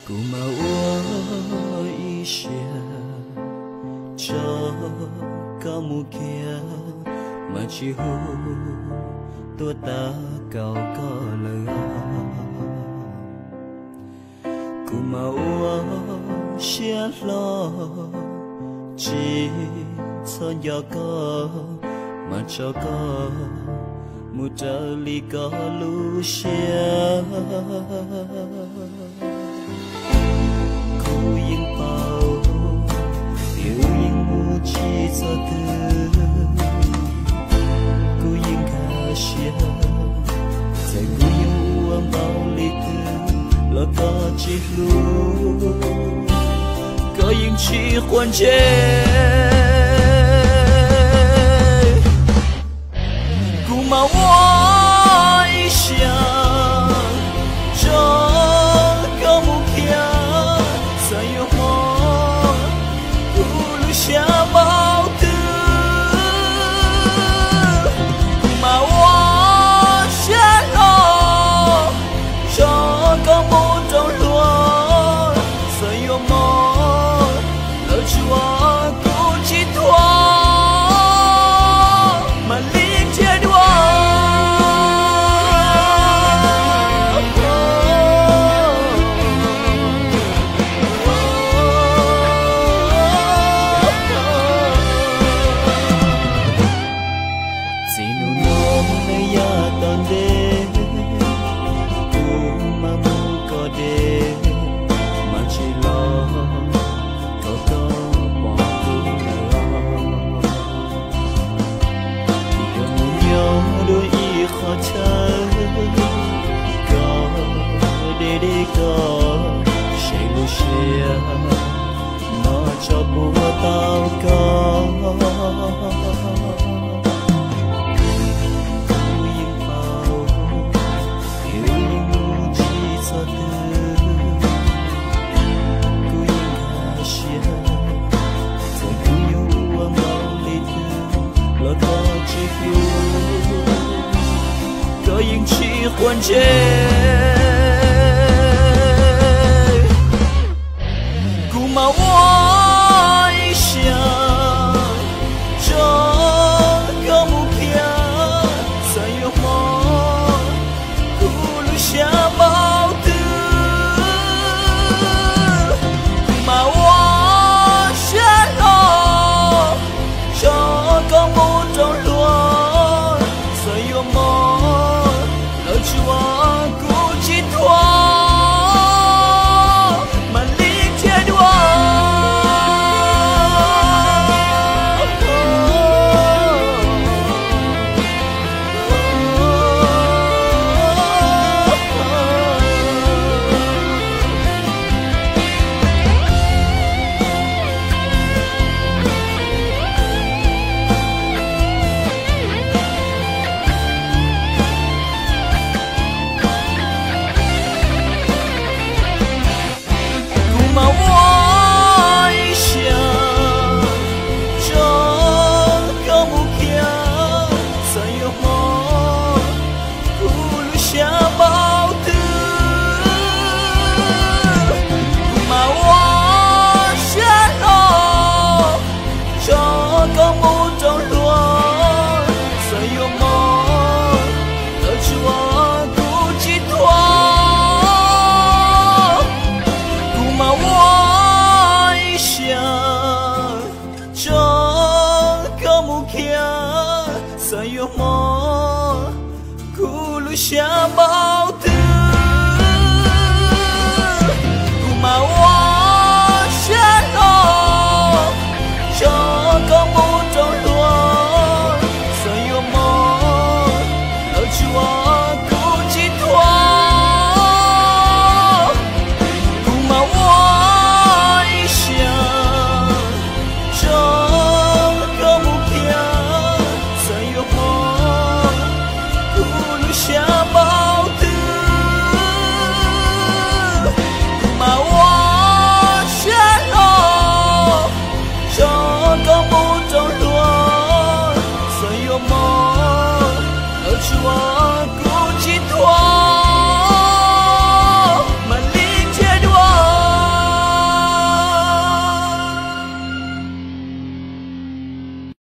Kuv mam ua ib siab tso koj mus kiag, mas tsis hu tuaj tau kaum koj lawm. Kuv mam ua siab hlo tsis txhob nco koj, mas tso koj mus raws li koj lub siab. Kuv yeej paub tias wb yeej mus tsis txog twg. Kuv yeej nkag siab, txawm kuv yuav ua npaum li twg los koj tsis hlub, koj yeej tsis quav ntsej. Kuv mam ua ib siab tso koj mus kiag, xav yuav mob kuv lub siab npaum twg. Kuv mam ua siab hlo tso koj mus rau luag, xav yuav mob lawv tsuas kuv tsis thuam, mam li nrhiav dua. Txij hnub no yav tom ntej, kuv mam mus koj deb, mam tsis los kom koj pom kuv lawm. Kuv yuav mus nyob dua ib qho chaw, koj deb deb koj, seb lub siab no tso puas tau koj. Kuv yeej paub tias wb yeej mus tsis txog twg. Kuv yeej nkag siab, txawm kuv yuav ua npaum li twg los koj tsis hlub, koj yeej tsis quav ntsej. Kuv mam ua ib siab tso koj mus kiag, xav yuav mob kuv lub siab npaum twg. Kuv mam ua siab hlo tso koj mus rau luag, xav yuav mob lawv tsuas kuv tsis thuam, mam li nrhiav dua. Kuv mam ua ib siab tso koj mus kiag, xav yuav mob kuv lub siab npaum twg. Kuv mam ua siab hlo tso koj mus rau luag, xav yuav mob lawv tsuas kuv tsis thuam, kuv mam ua ib siab tso koj mus kiag, xav yuav mob kuv lub siab npaum